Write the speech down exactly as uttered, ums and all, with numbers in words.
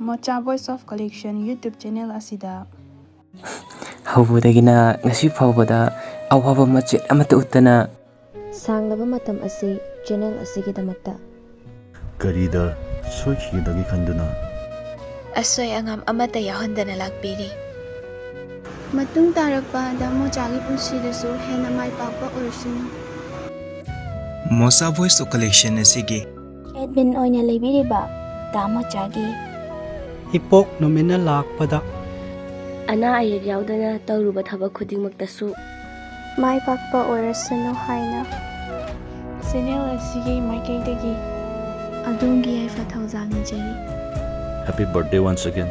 Mocha Voice of Collection YouTube channel ꯑꯁꯤꯗ꯫ ꯍꯧꯕꯗꯒꯤꯅ ꯉꯁꯤ ꯐꯥꯎꯕꯗ ꯑꯋꯥꯕ ꯃꯆꯦꯠ ꯑꯃꯠꯇ ꯎꯠꯇꯅ꯫ ꯁꯥꯡꯂꯕ ꯃꯇꯝ ꯑꯁꯤ ꯆꯦꯅꯦꯜ ꯑꯁꯤꯒꯤꯗꯃꯛꯇ꯫ ꯀꯔꯤꯗ ꯁꯣꯏꯈꯤꯒꯗꯒꯦ ꯈꯟꯗꯨꯅ꯫ ꯑꯁꯣꯏ ꯑꯉꯥꯝ ꯑꯃꯠꯇ ꯌꯥꯎꯍꯟꯗꯅ ꯂꯥꯛꯄꯤꯔꯤ꯫ ꯃꯇꯨꯡ ꯇꯥꯔꯛꯄ ꯗꯥ ꯃꯣꯆꯥꯒꯤ ꯄꯨꯟꯁꯤꯗꯁꯨ ꯍꯦꯟꯅ ꯃꯥꯏ ꯄꯥꯛꯄ ꯑꯣꯏꯔꯁꯅꯨ꯫ Mocha Voice of Collection ꯑꯁꯤꯒꯤ ꯑꯦꯗꯃꯤꯟ ꯑꯣꯏꯅ ꯂꯩꯕꯤꯔꯤꯕ ꯗꯥ ꯃꯣꯆꯥꯒꯤ ꯏꯄꯣꯛ ꯅꯨꯃꯤꯠꯅ ꯂꯥꯛꯄꯗ꯫ ꯑꯅꯥ ꯑꯌꯦꯛ ꯌꯥꯎꯗꯅ ꯇꯧꯔꯨꯕ ꯊꯕꯛ ꯈꯨꯗꯤꯡꯃꯛꯇꯁꯨ ꯃꯥꯏ ꯄꯥꯛꯄ ꯑꯣꯏꯔꯁꯅꯨ ꯍꯥꯏꯅ ꯆꯦꯅꯦꯜ ꯑꯁꯤꯒꯤ ꯃꯥꯏꯀꯩꯗꯒꯤ ꯑꯗꯣꯝꯒꯤ ꯌꯥꯏꯐ ꯊꯧꯖꯥꯜ ꯅꯤꯖꯔꯤ꯫ Happy birthday once again.